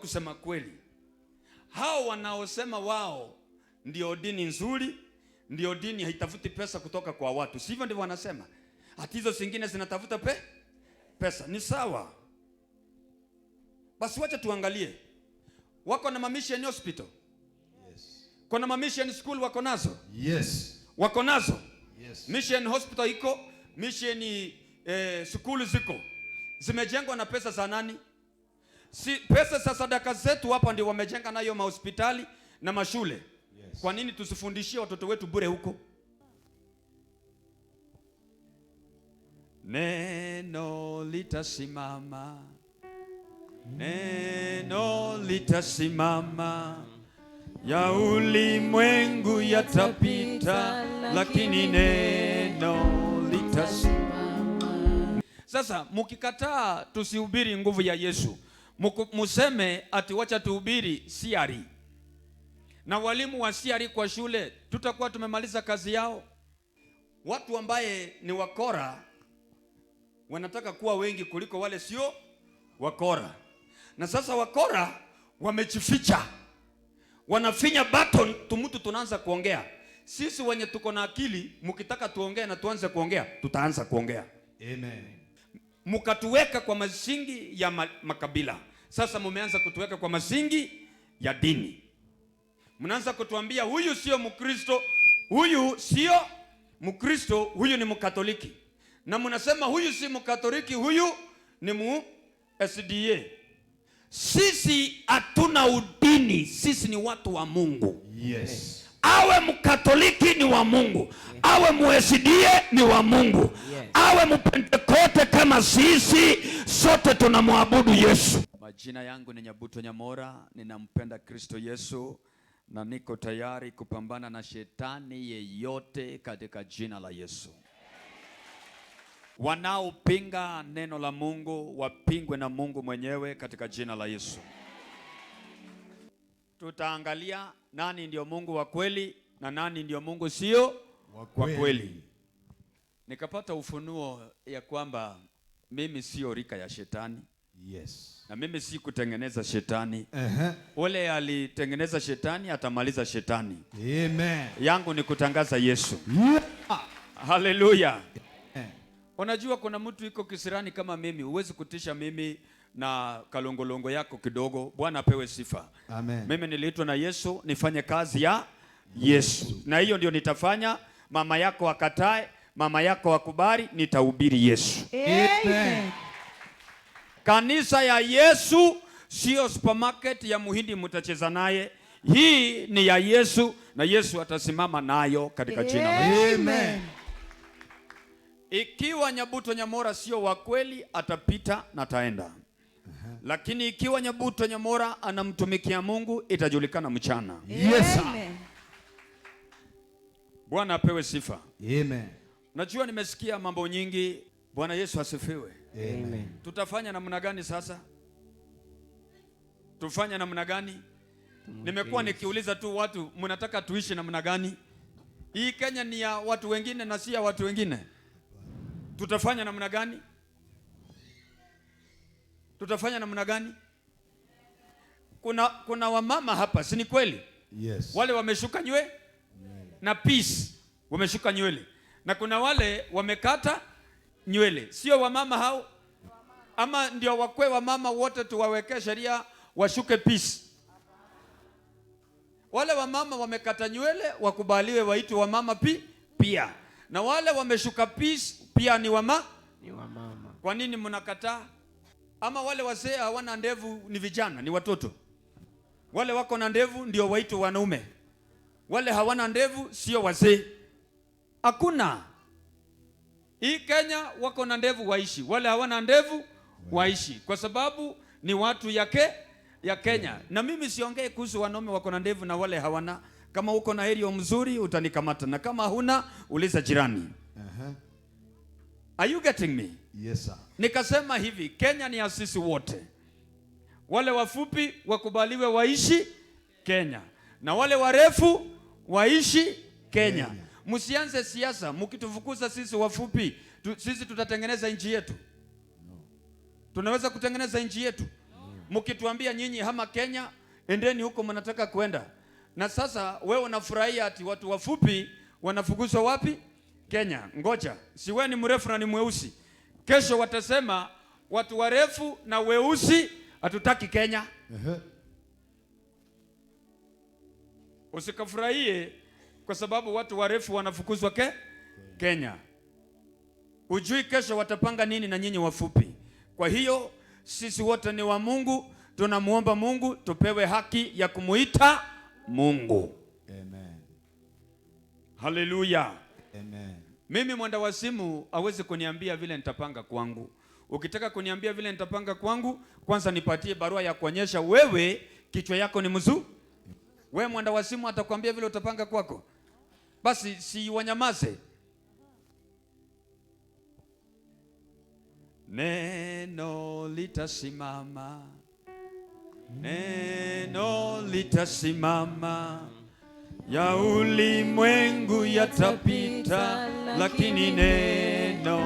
kusema kweli, hao wanaosema wao ndio dini nzuri, ndio dini haitafuti pesa kutoka kwa watu, sivyo? Ndivyo wanasema. Hata hizo zingine zinatafuta pesa. Ni sawa. Basi wacha tuangalie, wako na mission hospital? Yes. Kuna ma mission school wako nazo? Yes. Wako nazo? Yes. Mission hospital iko, mission school ziko. Zimejengwa na pesa za nani? Si pesa za sadaka zetu hapa ndio wamejenga nayo mahospitali na mashule. Yes. Kwa nini tusifundishie watoto wetu bure huko? Neno litasimama, neno litasimama, ya ulimwengu yatapita, lakini neno litasimama. Sasa mkikataa tusihubiri nguvu ya Yesu, museme ati wacha tuhubiri CRE na walimu wa CRE kwa shule, tutakuwa tumemaliza kazi yao. Watu ambaye ni wakora wanataka kuwa wengi kuliko wale sio wakora. Na sasa wakora wamejificha, wanafinya button tumutu, tunaanza kuongea. Sisi wenye tuko na akili, mkitaka tuongee na tuanze kuongea, tutaanza kuongea. Amen. Mkatuweka kwa masingi ya makabila. Sasa mumeanza kutuweka kwa masingi ya dini. Mnaanza kutuambia huyu sio Mkristo, huyu sio Mkristo, huyu ni Mkatoliki. Na mnasema huyu si Mkatoliki, huyu ni mu SDA. Sisi hatuna udini, sisi ni watu wa Mungu. Yes. Awe Mkatoliki ni wa Mungu, awe mu SDA ni wa Mungu, Yes. awe Mpentekote kama sisi, sote tunamwabudu Yesu. Majina yangu ni Nyabuto Nyamora, ninampenda Kristo Yesu na niko tayari kupambana na shetani yeyote katika jina la Yesu. Wanaopinga neno la Mungu wapingwe na Mungu mwenyewe katika jina la Yesu. Tutaangalia nani ndio Mungu wa kweli na nani ndio Mungu sio wa kweli. Nikapata ufunuo ya kwamba mimi sio rika ya shetani. Yes. Na mimi si kutengeneza shetani. Uh-huh. Ule alitengeneza shetani atamaliza shetani. Amen. Yangu ni kutangaza Yesu. Yeah. Haleluya. Amen. Unajua kuna mtu iko kisirani kama mimi, huwezi kutisha mimi na kalongolongo yako kidogo. Bwana apewe sifa. Amen. Mimi niliitwa na Yesu nifanye kazi ya Yesu. Na hiyo ndio nitafanya. Mama yako akatae, mama yako akubali, nitahubiri Yesu. Amen. Kanisa ya Yesu sio supermarket ya muhindi mtacheza naye. Hii ni ya Yesu na Yesu atasimama nayo katika jina la Yesu. Amen. Ikiwa Nyabuto Nyamora sio wa kweli, atapita na ataenda. Lakini ikiwa Nyabuto Nyamora anamtumikia Mungu, itajulikana mchana. Yes, sir. Amen. Bwana apewe sifa. Amen. Najua nimesikia mambo nyingi. Bwana Yesu asifiwe. Amen. Tutafanya namna gani sasa? Tufanye namna gani? Nimekuwa nikiuliza tu watu, mnataka tuishi namna gani? Hii Kenya ni ya watu wengine na si ya watu wengine. Tutafanya namna gani? Tutafanya namna gani? Kuna wamama hapa, si ni kweli? Yes. Wale wameshuka nywele na peace, wameshuka nywele. Na kuna wale wamekata nywele. Sio wamama hao? Ama ndio wakwe wamama wote tuwawekee sheria washuke peace? Wale wamama wamekata nywele wakubaliwe waitwe wamama pia. Na wale wameshuka peace pia ni wama? Ni wamama. Kwa nini mnakataa? Ama wale wazee hawana ndevu ni vijana, ni watoto. Wale wako na ndevu ndio waitwe wanaume. Wale hawana ndevu sio wazee. Hakuna. Hii Kenya wako na ndevu waishi, wale hawana ndevu waishi, kwa sababu ni watu ya Kenya. Na mimi siongei kuhusu wanaume wako na ndevu na wale hawana. Kama uko na herio mzuri utanikamata, na kama huna uliza jirani. Uh-huh. Are you getting me? Yes sir. Nikasema hivi, Kenya ni ya sisi wote. Wale wafupi wakubaliwe waishi Kenya, na wale warefu waishi Kenya. Kenya. Msianze siasa mkitufukuza sisi wafupi, sisi tutatengeneza nchi yetu. No. Tunaweza kutengeneza nchi yetu? No. Mkituambia nyinyi hama Kenya, endeni huko mnataka kwenda. Na sasa wewe unafurahia ati watu wafupi wanafukuzwa wapi? Kenya. Ngoja, si wewe ni mrefu na ni mweusi. Kesho watasema watu warefu na weusi hatutaki Kenya. Usikafurahie kwa sababu watu warefu wanafukuzwa Kenya. Ujui kesho watapanga nini na nyinyi wafupi. Kwa hiyo sisi wote ni wa Mungu, tunamuomba Mungu tupewe haki ya kumuita Mungu. Amen. Haleluya. Amen. Mimi mwenda wazimu hawezi kuniambia vile nitapanga kwangu. Ukitaka kuniambia vile nitapanga kwangu, kwanza nipatie barua ya kuonyesha wewe kichwa yako ni mzuri. Wewe mwenda wazimu atakwambia vile utapanga kwako? Basi si wanyamaze. Neno litasimama, neno litasimama, ya ulimwengu yatapita, lakini neno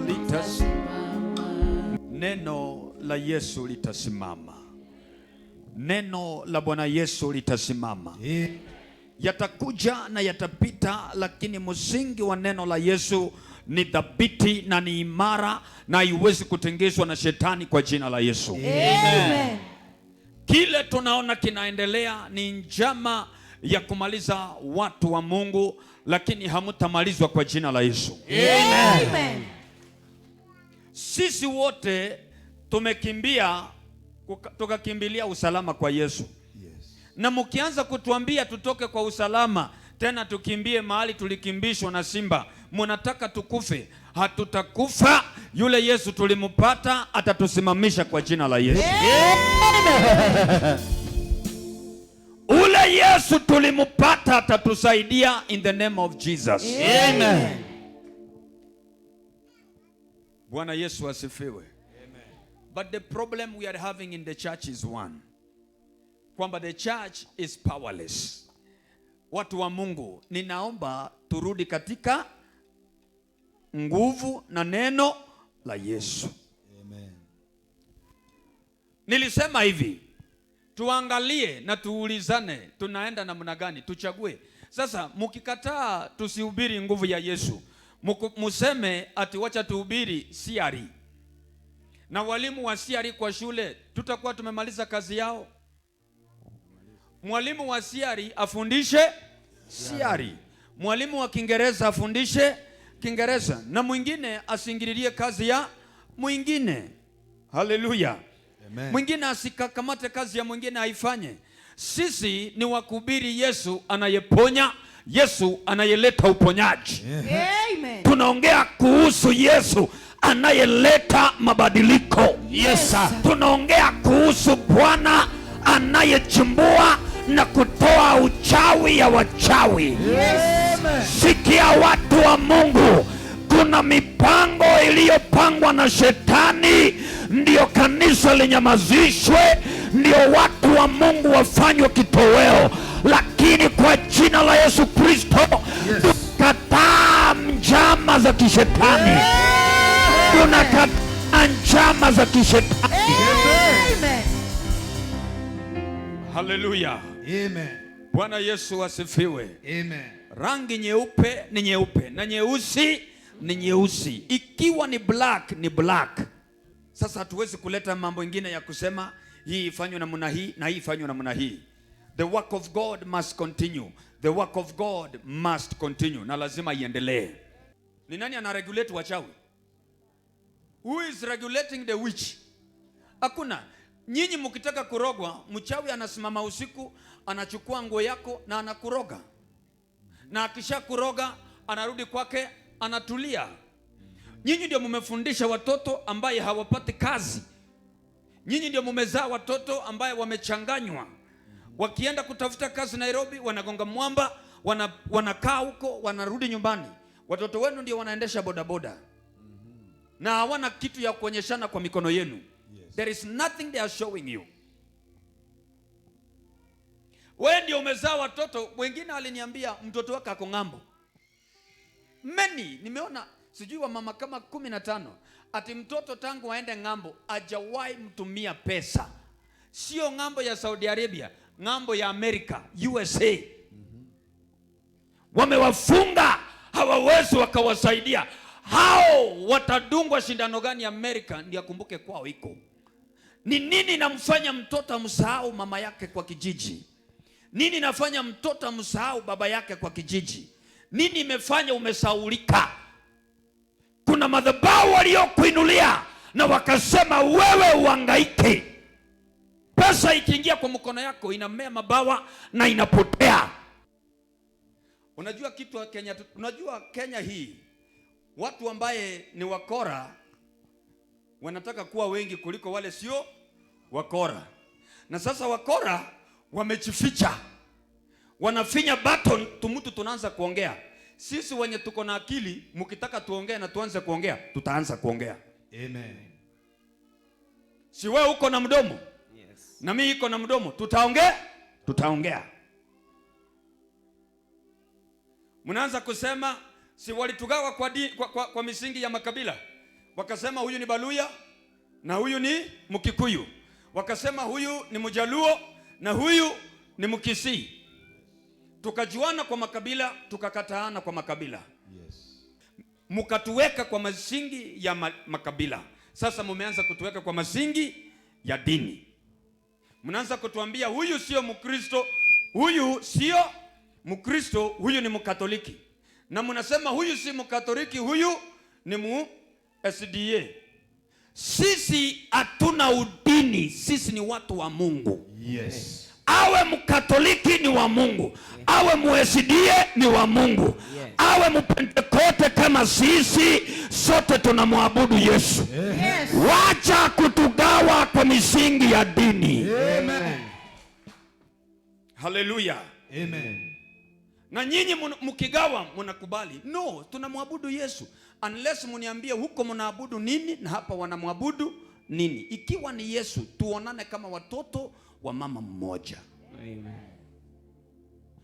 litasimama. Neno la Yesu litasimama. Neno la Bwana Yesu litasimama. Yatakuja na yatapita, lakini msingi wa neno la Yesu ni thabiti na ni imara na haiwezi kutingizwa na shetani kwa jina la Yesu. Amen. Kile tunaona kinaendelea ni njama ya kumaliza watu wa Mungu, lakini hamutamalizwa kwa jina la Yesu. Amen. Sisi wote tumekimbia, tukakimbilia usalama kwa Yesu. Yes. Na mkianza kutuambia tutoke kwa usalama tena tukimbie mahali tulikimbishwa na simba, mnataka tukufe? Hatutakufa. Yule Yesu tulimpata atatusimamisha kwa jina la Yesu. Amen. Ule Yesu tulimpata atatusaidia in the name of Jesus. Amen. Bwana Yesu asifiwe. Amen. But the problem we are having in the church is one. Kwamba the church is powerless. Watu wa Mungu, ninaomba turudi katika nguvu na neno la Yesu. Amen. Nilisema hivi, tuangalie na tuulizane tunaenda namna gani, tuchague. Sasa mkikataa tusihubiri nguvu ya Yesu, museme ati wacha tuhubiri siari. Na walimu wa siari kwa shule tutakuwa tumemaliza kazi yao. Mwalimu wa siari afundishe siari, mwalimu wa Kiingereza afundishe Kiingereza, na mwingine asingililie kazi ya mwingine. Haleluya. Amen. Mwingine asikakamate kazi ya mwingine aifanye. Sisi ni wakuhubiri Yesu anayeponya, Yesu anayeleta uponyaji. Amen. Tunaongea kuhusu Yesu anayeleta mabadiliko. Yes, sir. Tunaongea kuhusu Bwana anayechimbua na kutoa uchawi ya wachawi. Yes. Sikia watu wa Mungu, kuna mipango iliyopangwa na shetani ndio kanisa linyamazishwe, ndio watu wa Mungu wafanywe kitoweo, lakini kwa jina la Yesu Kristo Yes. tunakataa njama za kishetani. Tunakataa njama za kishetani. Amen. Haleluya. Amen. Bwana Yesu asifiwe. Amen. Rangi nyeupe ni nyeupe na nyeusi ni nyeusi, ikiwa ni black ni black. Sasa hatuwezi kuleta mambo ingine ya kusema hii ifanywe namna hii na hii ifanywe namna hii. The work of God must continue. The work of God must continue, na lazima iendelee. Ni nani ana regulate wachawi? Who is regulating the witch? Hakuna. Nyinyi mkitaka kurogwa, mchawi anasimama usiku, anachukua nguo yako na anakuroga. Na akishakuroga anarudi kwake, anatulia. Nyinyi ndio mmefundisha watoto ambaye hawapati kazi. Nyinyi ndio mmezaa watoto ambaye wamechanganywa. Wakienda kutafuta kazi Nairobi, wanagonga mwamba, wanakaa huko, wanarudi nyumbani. Watoto wenu ndio wanaendesha bodaboda. Na hawana kitu ya kuonyeshana kwa mikono yenu. Yes. There is nothing they are showing you. Wewe ndio umezaa watoto. Wengine aliniambia mtoto wake ako ng'ambo. Many, nimeona sijui wa mama kama 15, ati mtoto tangu aende ng'ambo hajawahi mtumia pesa. Sio ng'ambo ya Saudi Arabia, ng'ambo ya Amerika, USA. Wamewafunga, hawawezi wakawasaidia. Hao watadungwa shindano gani Amerika ndio akumbuke kwao iko? Ni nini namfanya mtoto amsahau mama yake kwa kijiji? Nini nafanya mtoto amsahau baba yake kwa kijiji? Nini imefanya umesaulika? Kuna madhabahu waliokuinulia na wakasema wewe uhangaike. Pesa ikiingia kwa mkono yako inamea mabawa na inapotea. Unajua kitu wa Kenya, unajua Kenya hii watu ambaye ni wakora wanataka kuwa wengi kuliko wale sio wakora. Na sasa wakora wamejificha, wanafinya button tumutu, tunaanza kuongea. Sisi wenye tuko na akili, mkitaka tuongee na tuanze kuongea, tutaanza kuongea. Amen. Si wewe uko na mdomo? Yes. Na mimi iko na mdomo, tutaongea, tutaongea. Mnaanza kusema si walitugawa kwa misingi ya makabila. Wakasema huyu ni Baluya na huyu ni Mkikuyu. Wakasema huyu ni Mjaluo na huyu ni Mkisii. Tukajuana kwa makabila, tukakataana kwa makabila. Yes. Mkatuweka kwa misingi ya makabila. Sasa mumeanza kutuweka kwa misingi ya dini. Mnaanza kutuambia huyu sio Mkristo, huyu sio Mkristo, huyu ni Mkatoliki. Na mnasema huyu si Mkatoliki, huyu ni mu SDA. Sisi hatuna udini, sisi ni watu wa Mungu. Yes. Awe Mkatoliki ni wa Mungu, awe mu SDA ni wa Mungu, Yes. awe Mpentekote kama sisi, sote tunamwabudu Yesu. Yes. Wacha kutugawa kwa misingi ya dini. Amen. Haleluya. Amen. Na nyinyi mkigawa mnakubali. No, tunamwabudu Yesu. Unless mniambie huko mnaabudu nini na hapa wanamwabudu nini. Ikiwa ni Yesu, tuonane kama watoto wa mama mmoja. Amen.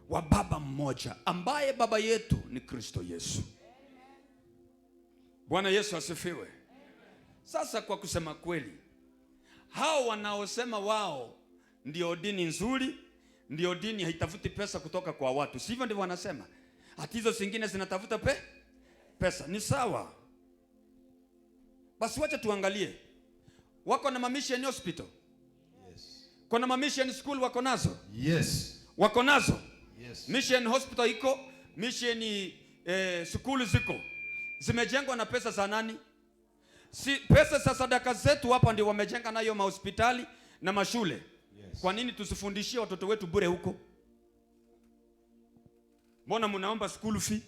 Wa baba mmoja, ambaye baba yetu ni Kristo Yesu. Bwana Yesu asifiwe. Sasa kwa kusema kweli, hao wanaosema wao ndio dini nzuri, ndio dini haitafuti pesa kutoka kwa watu, sivyo? Ndivyo wanasema. Hata hizo zingine zinatafuta pesa. Ni sawa. Basi wacha tuangalie. Wako na mission hospital? Yes. Kuna ma mission school wako nazo? Yes. Wako nazo? Yes. Mission hospital iko, mission school ziko. Zimejengwa na pesa za nani? Si pesa za sadaka zetu hapa ndio wamejenga nayo mahospitali na mashule. Yes. Kwa nini tusifundishie watoto wetu bure huko? Mbona mnaomba school fee?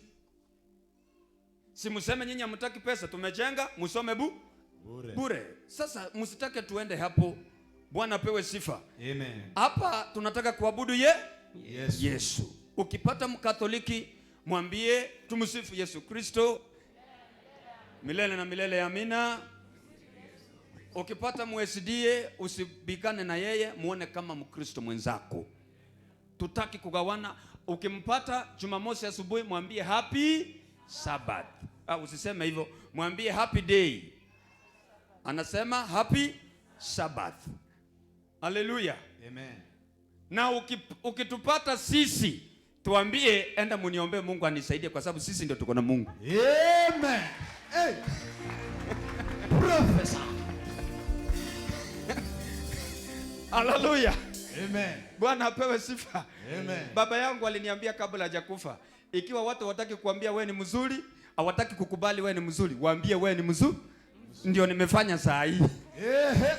Si mseme nyinyi hamtaki pesa, tumejenga msome Bure. bure. Sasa msitake tuende hapo. Bwana apewe sifa. Amen. Hapa tunataka kuabudu Yesu. Yesu. Ukipata Mkatoliki mwambie tumsifu Yesu Kristo milele na milele, amina. Ukipata mu-SDA usibigane na yeye, muone kama Mkristo mwenzako. Tutaki kugawana. Ukimpata Jumamosi asubuhi mwambie happy Sabbath. Usiseme hivyo, mwambie happy day. Anasema happy Sabbath. Haleluya. Amen. Na ukitupata sisi tuambie enda muniombe Mungu anisaidie, kwa sababu sisi ndio tuko na Mungu. Amen. Hey. Professor. Haleluya. Amen. Bwana apewe sifa. Amen. Baba yangu aliniambia kabla hajakufa, ikiwa watu hawataki kuambia wewe ni mzuri, hawataki kukubali wewe ni mzuri, waambie wewe ni mzuri. Ndio nimefanya saa hii. Ehe.